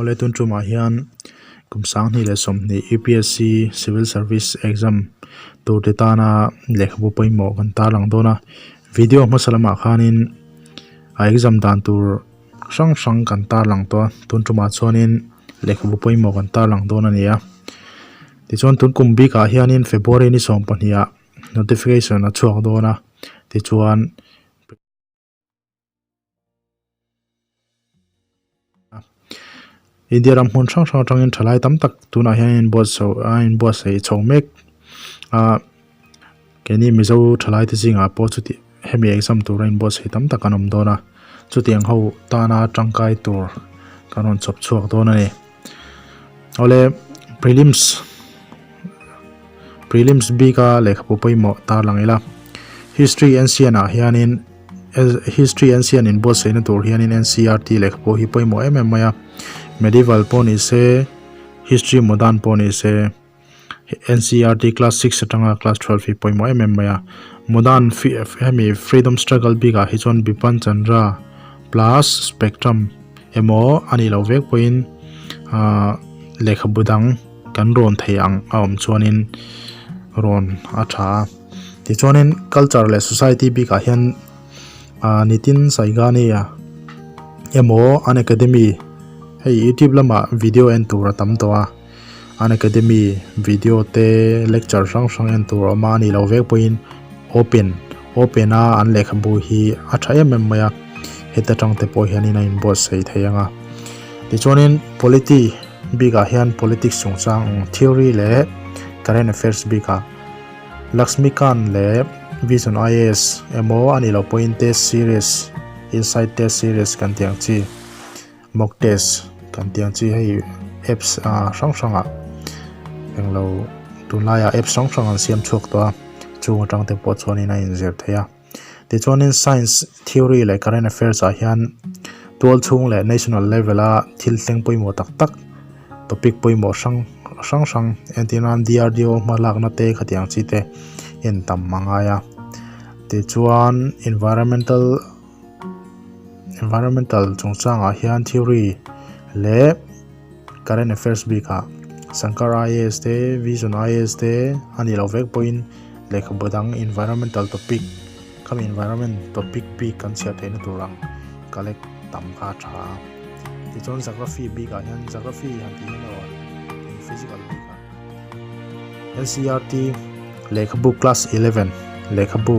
Awle tun tumah hian kum sanghnih leh sawmhnih upsc civil service exam tur te tana lehkhabu pawimawh kan tarlang dawn a video hmasa lamah khanin a exam dan tur hrang hrang kan tarlang tawh a tun tumah chuanin lehkhabu pawimawh kan tarlang dawn a ni a tichuan tun kum bikah hianin february ni sawm pahnih ah notification a chhuak dawn a tichuan. India ram hmun hrang hrang atangin thalai tam tak tunah hian a inbuatsaih a inbuatsaih chho mek a keini mizo thalai te zingah pawh chuti hemi exam tura inbuatsaih tam tak an awm dawn a chutiang ho tana tangkai tur kan rawn chhawp chhuak dawn a ni awle prelims prelims bika lehkhabu pawimawh tarlang ila history N_C_N ah hianin. History NC an inbuatsaihna tur hianin NCERT lehkha pawh hi pawimawh em em mai a, Medieval pawh ni se, History Modern pawh ni se, NCERT class six atanga class twelve hi pawimawh em em mai a. Modern hemi freedom struggle bikah hi chuan Bipan Chandra plus Spectrum emaw a nih loh vek pawhin ahh lehkhabu dang kan rawn thei ang a awm chuanin rawn a tha a. Tichuanin culture leh society bikah hian ah Nitin Saigani-a emaw an academy hei youtube lamah video en tur a tam tawh a an academy video te lecture hrang hrang en tur a awm a a nih loh vek pawhin open open a an lehkhabu hi a tha em em mai a heta tang te pawh hianin a inbuatsaih thei ang a tichuanin polity bikah hian politics chungchang ang theory leh current affairs bikah. Laxmikant leh Vision IAS emaw a nih loh pawhin test series, insight test series kan tih ang chi, mock test kan tih ang chi hei apps ah hrang hrangah englo tunlaiah apps hrang hrang an siam chhuak tawh a, chung atang te pawh chuanin a inzir thei a. Tichuanin science theory leh current affairs ah hian tual chhung leh national level a thil thleng pawimawh tak tak topic pawimawh hrang hrang hrang entir nan D_R_D_O hma lakna te khatiang chi te en tam a ngai a tichuan environmental environmental chungchangah hian theory leh current affairs bikah Sankar I_A_S te Vision I_A_S te a nih loh vek pawhin lehkhabu dang environmental topic khami environment topic bik kan chhiar theihna tur ang collect tam kha a tha a tichuan geography bikah hian geography han tih hian erawh physical bikah N_C_E_R_T lehkhabu class eleven lehkhabu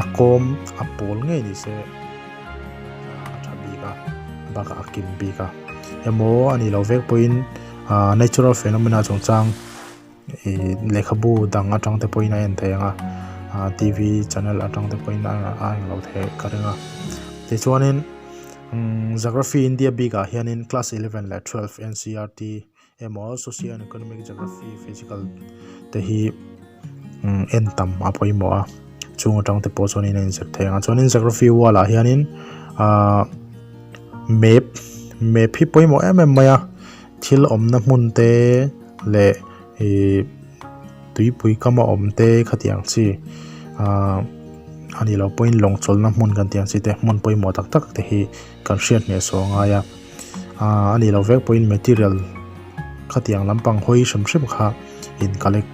a kawm a pawl ngei ni se a tha bik a bakah a kim bik a emaw a nih loh vek pawhin ah natural phenomena chungchang. Ih lehkhabu dang atang te pawhin a en thei ang a ah t v channel atang te pawhin a a eng lo theih ka ring a tichuanin umm geography India bikah hianin class eleven leh twelve N C R T emaw social and economic geography physical te hi umm en tam a pawimawh a chung atang te pawh chuanin a inzir thei ang a chuanin geography wall ah hianin ah map map hi pawimawh em em mai a. Thil awmna hmun te leh ih tuipui kam a awm te khatiang chi ah a nih loh pawhin lawng chawlhna hmun kan tih ang chi te hmun pawimawh tak tak te hi kan hriat hneh suh a ngai a ah a nih loh vek pawhin material khatiang lampang hawi hrim hrim kha in collect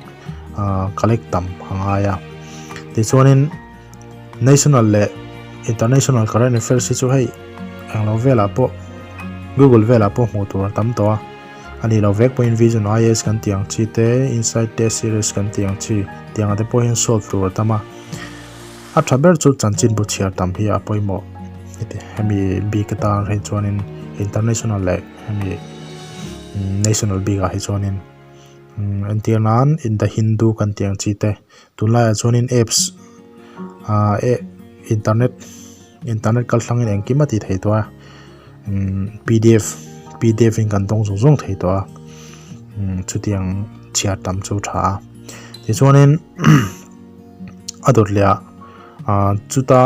ah collect tam a ngai a tichuanin national leh international current affairs hi chu hei englo velah pawh google velah pawh hmuh tur a tam tawh a a nih loh vek pawhin vision I_A_S kan tih ang chi te insight test series kan tih ang chi tiang ah te pawh hian solve tur a tam a a tha ber chu chanchinbu chhiar tam hi a pawimawh heti hemi bik atan hi chuanin international leh hemi national bikah hi chuanin. Entir nan in the hindu kan tih ang chi te tunlaiah chuanin apps ah eh internet internet kal thlangin engkim a tih theih tawh a pdf pdf in kan dawng zung zung thei tawh a chutiang chhiar tam chu a tha a tichuanin a dawt leh ah ah chuta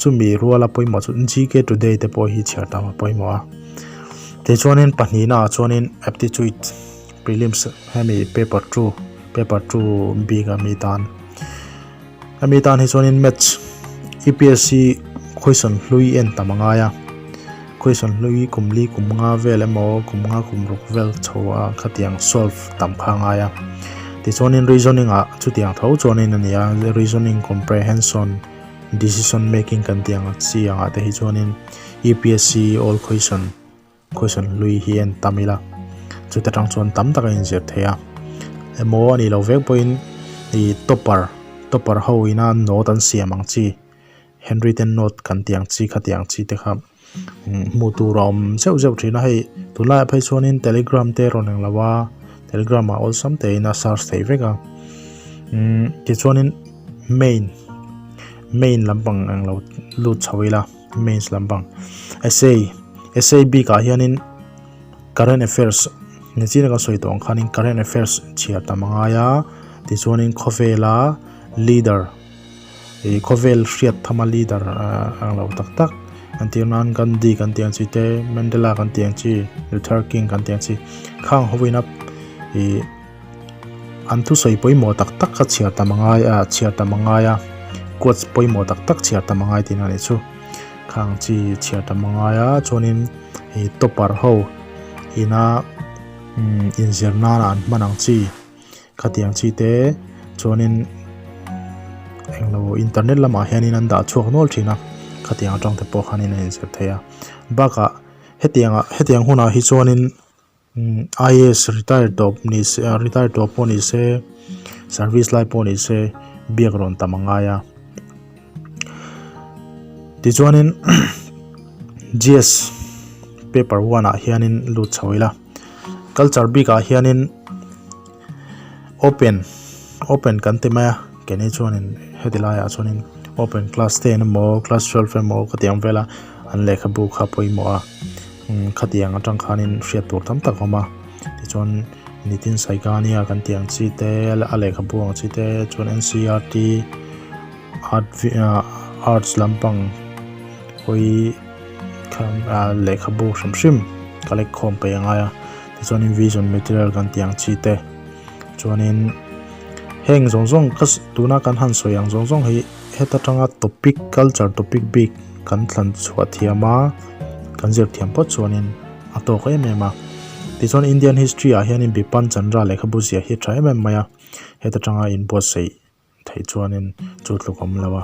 chumi ruala pawimawh chu G K today te pawh hi chhiar tam a pawimawh a tichuanin pahnihna ah chuanin aptitude prelims hemi paper two paper two bik a mi tan hemi tan hi chuanin maths U P S C question hlui en tam a ngai a. Question hlui kum li kum nga vel emaw kum nga kum ruk vel chho a khatiang solve tam kha a ngai a. Tichuanin reasoning ah chutiang tho chuanin a ni a, reasoning comprehension, decision making kan tih ang chi angah te hi chuanin UPSC old question question hlui hi en tam ila chuta tang chuan tam tak a inzir thei a. Emaw a nih loh vek pawhin ih topper topper ho ina note an siam ang chi. Handwritten note kan tih ang chi khati ang chi te kha hmuh tur a awm zeuh zeuh thin a hei tunlaiah phei chuanin telegram te rawn eng lo a telegram ah awlsam tein a search theih vek a umm tichuanin main main lampang eng lo lut chho ila mains lampang essay essay bikah hianin current affairs nichin a ka sawi tawh ang khanin current affairs chhiar tam a ngai a tichuanin khawvela leader. Ih khawvel hriat thama leader ang lo tak tak an tir nan Gandhi kan tih ang chi te Mandela kan tih ang chi Luther King kan tih ang chi khang ho in a ih an thusawi pawimawh tak tak kha chhiar tam a ngai a chhiar tam a ngai a quotes pawimawh tak tak chhiar tam a ngai tihna a nih chu khang chi chhiar tam a ngai a chuanin ih topper ho ina umm inzir nana an hman ang chi. Khatiang chi te chuanin englo internet lamah hianin an dah chhuak nual thin a khatiang atang te pawh khanin a inzir thei a bakah hetiangah hetiang hunah hi chuanin I_A_S retire tawp ni se retire tawp pawh ni se service lai pawh ni se biak rawn tam a ngai a tichuanin G_S paper one ah hianin lut chho ila. Culture bikah hianin open open kan ti mai a keini chuanin heti laiah chuanin open class ten emaw class twelve emaw khatiang vela an lehkhabu kha pawimawh a umm khatiang atang khanin hriat tur tam tak a awm a tichuan Nitin Saigania kan tih ang chi te a lehkhabu ang chi te chuan N C R T art arts lampang hawi. Lehkhabu hrim hrim collect khawm peih a ngai a tichuanin vision material kan tih ang chi te chuanin heng zawng zawng ka tuna kan han sawi ang zawng zawng hi heta tanga topic culture topic bik kan thlan chhuah thiam a kan zir thiam phawt chuanin a tawk em em a tichuan Indian history ah hianin Bipan Chandra lehkhabu ziah hi a tha em em mai a heta tanga inbuatsaih. Theih chuanin chu tluk awm lo a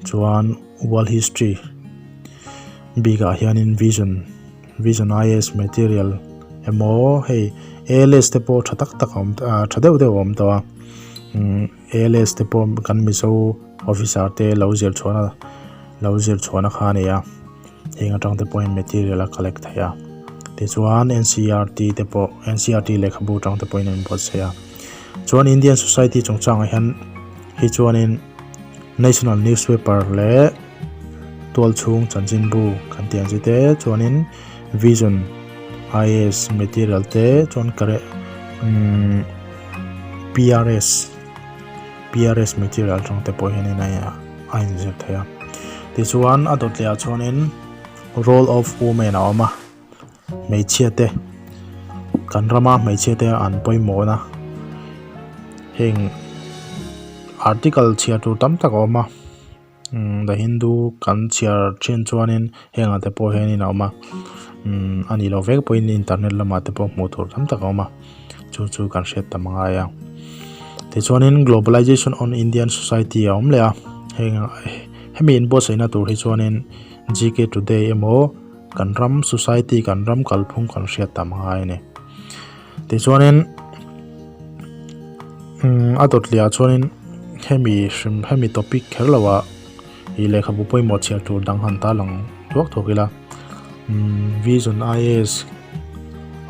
chuan world history bikah hianin vision vision I_S material emaw hei A_L_S te pawh tha tak tak a awm ah tha deuh deuh a awm tawh a umm A_L_S te pawh kan mizo officer te lo zir chhuahna lo zir chhuahna kha a ni a heng atang te pawhin material a collect thei a tichuan N_C_E_R_T te pawh N_C_E_R_T lehkhabu atang te pawhin a inbuatsaih a. Chuan Indian society chungchangah hian hi chuanin national newspaper leh tual chhung chanchinbu kan tih ang chi te chuanin vision I_A_S material te chuan kare umm P_R_S P_R_S material atang te pawh hianin a a inzir thei a tichuan a dawt leh ah chuanin role of women a awm a. Hmeichhia te kan rama hmeichhia te an pawimawhna heng article chhiar tur tam tak a awm a umm the hindu kan chhiar thin chuanin hengah te pawh hianin a awm a umm a nih loh vek pawhin internet lamah te pawh hmuh tur tam tak a awm a chu chu kan hriat tam a ngai a tichuanin globalization on Indian society a awm leh a heng hemi inbuatsaihna tur hi chuanin G_K today emaw. Kan ram society kan ram kalphung kan hriat tam a ngai a ni. Tichuanin umm a dawt leh ah chuanin hemi hrim hemi topic kher lo ah ih lehkhabu pawimawh chhiar tur dang han ta lang thuak thuak ila umm vision I_A_S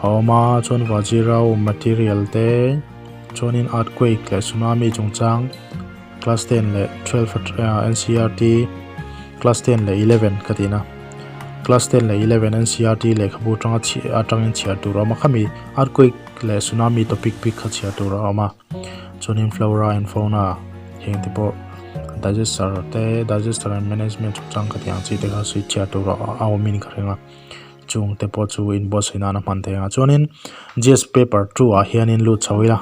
a awm a chuan Vajirao material te chuanin earthquake leh tsunami chungchang class ten leh twelve N_C_E_R_T class ten leh eleven ka tihna. Class 10 leh 11 NCERT lehkhabu atanga chhi atangin chhiar tur a awm a khami earthquake leh tsunami topic bik kha chhiar tur a awm a chuanin flora and fauna heng te pawh digester te digester and management chungchang ka tih ang chi te kha sawi chhiar tur a awmin ka ring a chung te pawh chu inbuatsaih nan a hman thei ang a chuanin G_S paper 2 ah hianin lut chho ila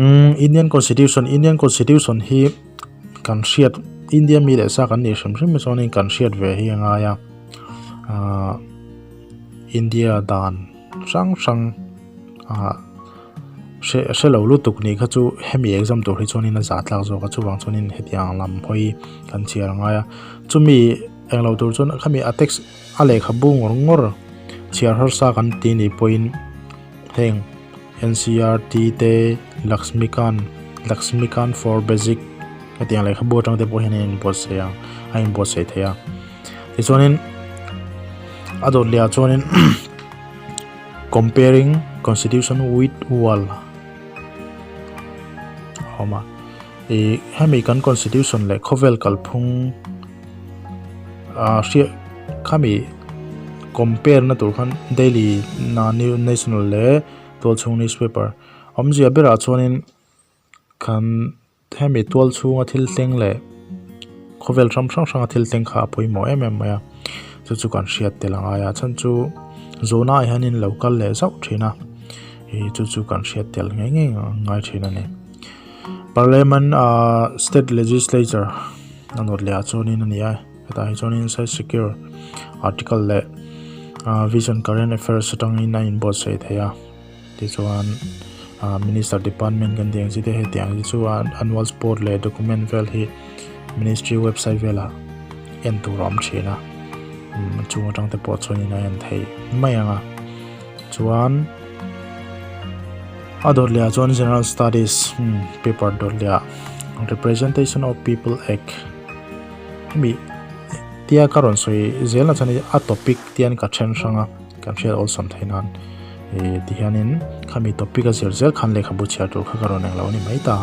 umm Indian constitution Indian constitution hi. Kan hriat India mi leh sa kan nih hrim hrim hi chuanin kan hriat ve hi a ngai a. Ahh India dan hrang hrang ah hre hre lo lutuk nih kha chu hemi exam tur hi chuanin a zah tlak zawk a chuvang chuanin hetiang lam hawi kan chhiar a ngai a chumi englo tur chuan khami a text a lehkhabu ngawr ngawr chhiar harsa kan tih nih pawhin heng N_C_E_R_T te Laxmikant Laxmikant for basic hetiang lehkhabu atang te pawh hian a inbuatsaih ang a inbuatsaih thei a tichuanin a dawt leh ah chuanin comparing constitution with world a awm a ih hemi kan constitution leh khawvel kalphung ah hriat khami compare na tur khan daily na new national leh tualchhung newspaper awmzia berah chuanin kan Hemi tual chhunga thil thleng leh khawvel ram hrang hranga thil thleng kha a pawimawh em em mai a, chu chu kan hriat tel a ngai a, chhan chu zawhna ah hianin lo kal leh zauh thin a, ih chu chu kan hriat tel ngei ngei ngai thin a ni. Parliament ah state legislature a nawt leh ah chuanin a ni a, hetah hi chuanin inside secure article leh ah vision current affairs atangin a inbuatsaih thei a. Tichuan ah minister department kan tih ang chi te hetiang hi chu annual sport leh document vel hi ministry website velah en tur a awm thin a umm chung atang te pawh chuanin a en theih mai ang a chuan a dawt leh ah chuan general studies umm paper dawt leh ah representation of people act hemi tia ka rawn sawi zel na chuan a topic te hian ka then hrang a. Kan hriat awlsam theih nan ih tihianin khami topic a zir zel khan lehkhabu chhiar tur kha ka rawn englo a ni mai ta.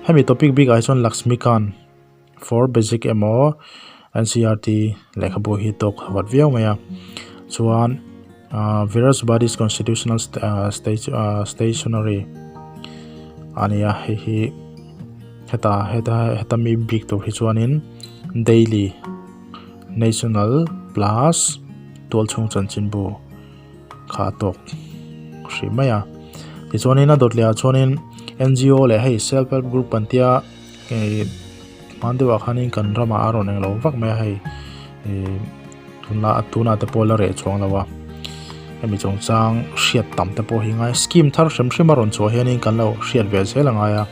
Hemi topic bikah hi chuan Laxmikant for basic emaw NCERT lehkhabu hi tawk vat viau mai a. Chuan ah various bodies constitutional stationary a ni a hei hi heta heta heta mi bik tur hi chuanin daily. National plus tualchhung chanchinbu kha a tawk hrih mai a tichuanin a dawt leh ah chuanin N_G_O leh hei self help group an tia ih hman deuhah khanin kan ramah a rawn englo vak mai a hei ih tunah tunah te pawh la reh chuang lo a hemi chungchang hriat tam te pawh hi ngai scheme thar hrim hrim a rawn chhuah hianin kan lo hriat ve zel a ngai a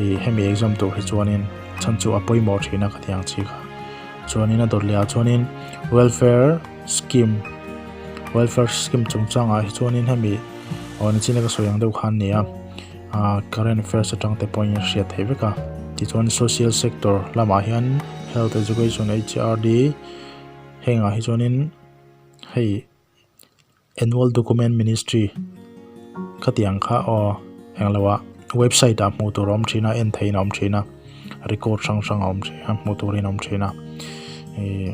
ih hemi exam tur hi chuanin chhan chu a pawimawh thin a ka ti ang chi kha. Chuanin a dawt leh ah chuanin welfare scheme welfare scheme chungchangah hi chuanin hemi aw nichina ka sawi ang deuh khan a ni a ah current affairs atang te pawhin a hriat theih vek a tichuan social sector lamah hian health education H_R_D hengah hi chuanin hei. Annual document ministry khatiang kha aw englo ah website ah hmuh tur a awm thin a en theihin a awm thin a record hrang hrang a awm thin a hmuh turin a awm thin a ihh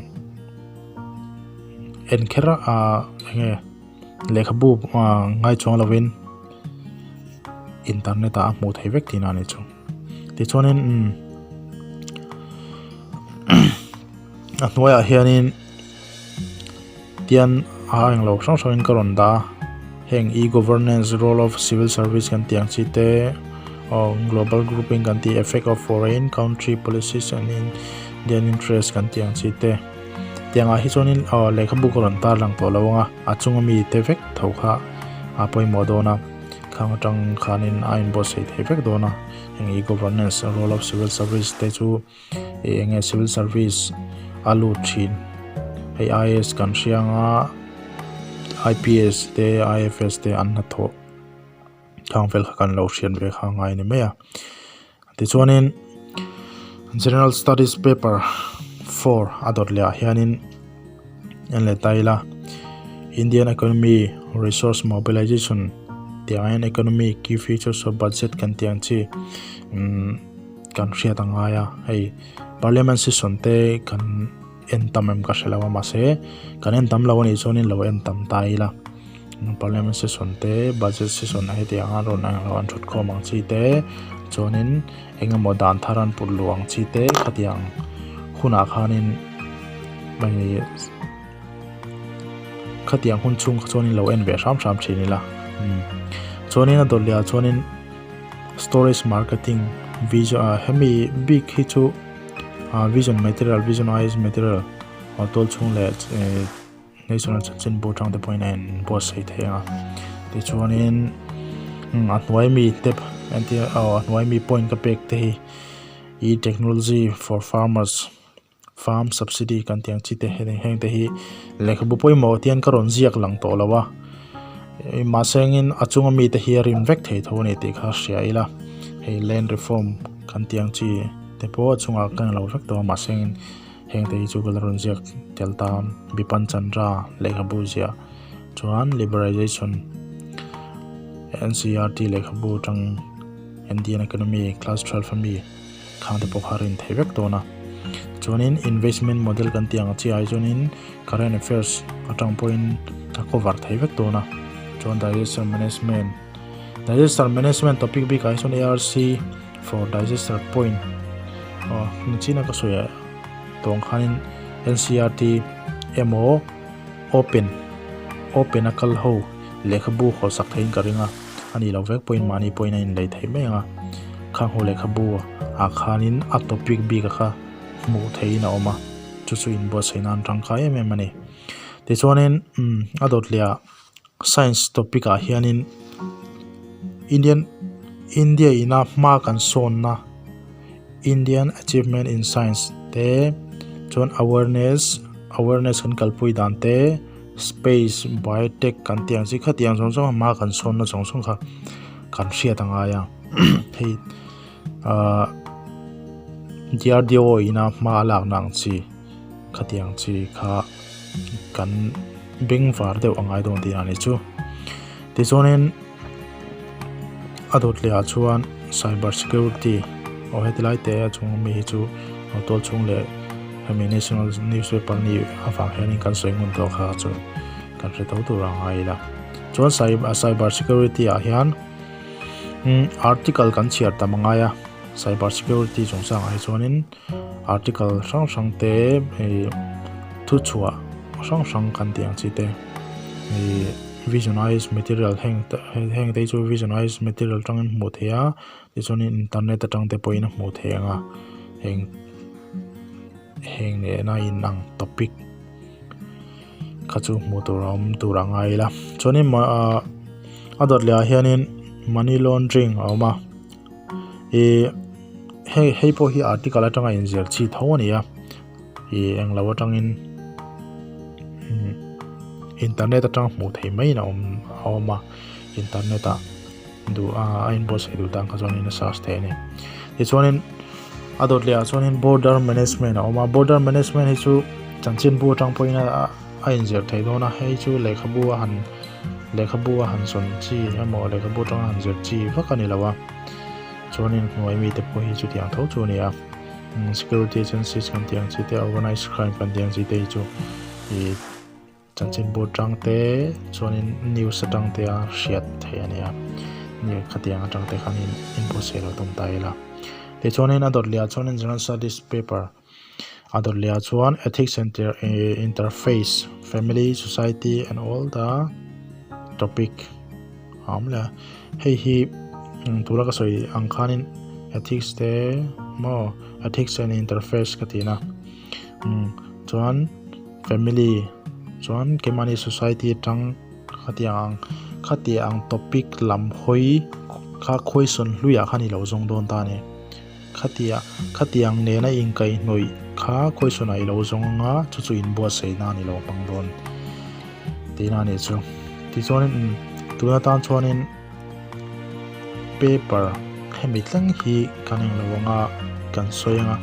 en kher a ah enge lehkhabu ah ngai chuang lovin internet ah a hmuh theih vek tihna a ni chu tichuanin umm a hnuaiah hianin. Tian a englo hrang hrangin ka rawn dah a heng e-governance role of civil service kan tih ang chi te aw global grouping kan tih effect of foreign country policies and Indian interest kan tih ang chi te tiangah hi chuanin aw lehkhabu ka rawn tar lang tawh lo ang a a chunga mi te vek tho kha a pawimawh dawn a khang atang khanin a inbuatsaih thei vek dawn a heng e-governance role of civil service te chu. Ih enge civil service a lut thin hei I_A_S kan hria anga I_P_S te I_F_S te an hnathawh khang vel kha kan lo hriat ve kha a ngai a ni mai a tichuanin general studies paper four a dawt leh ah hianin en leh ta ila Indian economy resource mobilization tih ang hian economy key features of budget kan tih ang chi umm. Kan hriat a ngai a hei parliament session te kan en tam em ka hre lo a mahse kan en tam lo a nih chuanin lo en tam ta ila parliament session te budget session a heti anga rawn ang lo an thut khawm ang chi te chuanin eng emaw dan thar an put luh ang chi te khatiang hunah khanin khatiang hun chhung kha chuanin lo en ve hram hram thin ila chuanin a dawt leh ah chuanin. Storage marketing vision ah hemi bik hi chu ah vision material vision eyes material tual chhung leh National chanchinbu atang te pawhin a inbuatsaih thei ang a tichuanin a hnuai mi te entir aw a hnuai mi point ka pek te hi e technology for farmers farm subsidy kan tih ang chi te heng te hi lehkhabu pawimawh te hian ka rawn ziak lang tawh lo a mahse engin a chunga mite hi a rim vek thei tho a ni tih kha hria ila hei land reform kan tih ang chi te pawh a chungah ka en lo vek tawh a mahse engin. Heng te hi chu ka la rawn ziak tel ta Bipan Chandra lehkhabu ziah chuan Liberalization NCERT lehkhabu atang Indian Economy class 12 ami khang te pawh kha rin thei vek dawn a. Chuanin investment model kan tih ang chiah ah chuanin current affairs atang pawhin a cover thei vek dawn a. Chuan disaster management disaster management topic bikah hi chuan ARC For disaster point aw nichina ka sawi ah tawng khanin NCERT emaw open open a kal ho lehkhabu haw sak theihin ka ring a a nih loh vek pawhin mahni pawhin a inlei theih mai ang a khang ho lehkhabu ah khanin a topic bik a kha hmuh theihin a awm a chu chu inbuatsaih nan tangkai em em a ni tichuanin umm a dawt leh ah. Science topic ah hianin Indian India ina hma kan sawnna Indian achievement in science te chuan awareness awareness kan kalpui dan te space biotech kan tih ang chi khatiang zawng zawng a hma kan sawnna zawng zawng kha kan hriat a ngai a hei ahh D_R_D_O ina hma a lakna ang chi khatiang chi kha. Kan beng var deuh a ngai dawn tih a ni chu. Tichuanin a dawt leh ah chuan cyber security aw heti lai te a chung ami hi chu tual chhung leh hemi national newspaper ni avang hianin kan sawi ngun tawh kha chu kan hre tho tur a ngai ila. Chuan cyber security ah hian article kan chhiar tam a ngai a cyber security chungchangah hi chuanin. Article hrang hrang te ih thuchhuah hrang hrang kan tih ang chi te ih visionise material heng te heng te hi chu visionise material atangin hmuh theih a tichuanin internet atang te pawhin a hmuh theih ang a heng heng nena inang topic kha chu hmuh tur a awm tur a ngai ila chuanin ah a dawt leh ah hianin money laundering a awm a. Ih hei hei pawh hi article atanga inzir chi tho a ni a ih englo atangin internet atanga hmuh theih maiin a awm a awm a internet ah duh a a inbuatsaih duh tan kha chuanin a search theih a ni tichuanin a dawt leh ah chuanin border management a awm a border management hi chu chanchinbu atang pawhin a a inzir theih dawn a hei chu lehkhabu a han lehkhabu a han sawn chi emaw lehkhabu atanga han zir chi vak a ni lo a chuanin hnuai mite pawh hi chutiang tho chu a ni a security agencies kan tih ang chi te organise crime kan tih ang chi te hi chu ih chanchinbu atang te chuanin news atang te a hriat theih a ni a khatiang atang te khanin inbuatsaih lo tum ta ila tichuanin a dawt leh ah chuanin general studies paper. A dawt leh ah chuan ethics and interface family society and all the topic a awm leh a hei hi tuna ka sawi ang khanin ethics te maw ethics and interface ka tih na chuan family chuan keimahni society atang khatiang ang khatiang ang topic lam hawi kha question hluiah khan i lo zawng dawn ta a ni. Khatia, khatiang nena inkaihhnawih kha question ah i lo zawng anga chu chu inbuatsaih nan i lo hmang dawn tihna a nih chu. Tichuanin umm tun atan chuanin paper hemi thleng hi kan englo anga kan sawi anga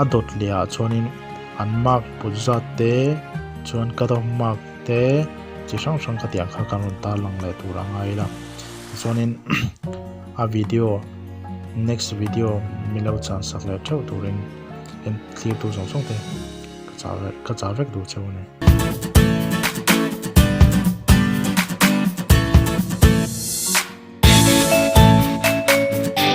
a dawt leh ah chuanin an mark put zat te chuan cut off mark te chi hrang hrang khatiang kha kan rawn tarlang leh tur a ngai ila tichuanin a video. Next video min lo chan sak leh theuh turin en thlir tu zawng zawng te ka chah vek duh cheu a ni.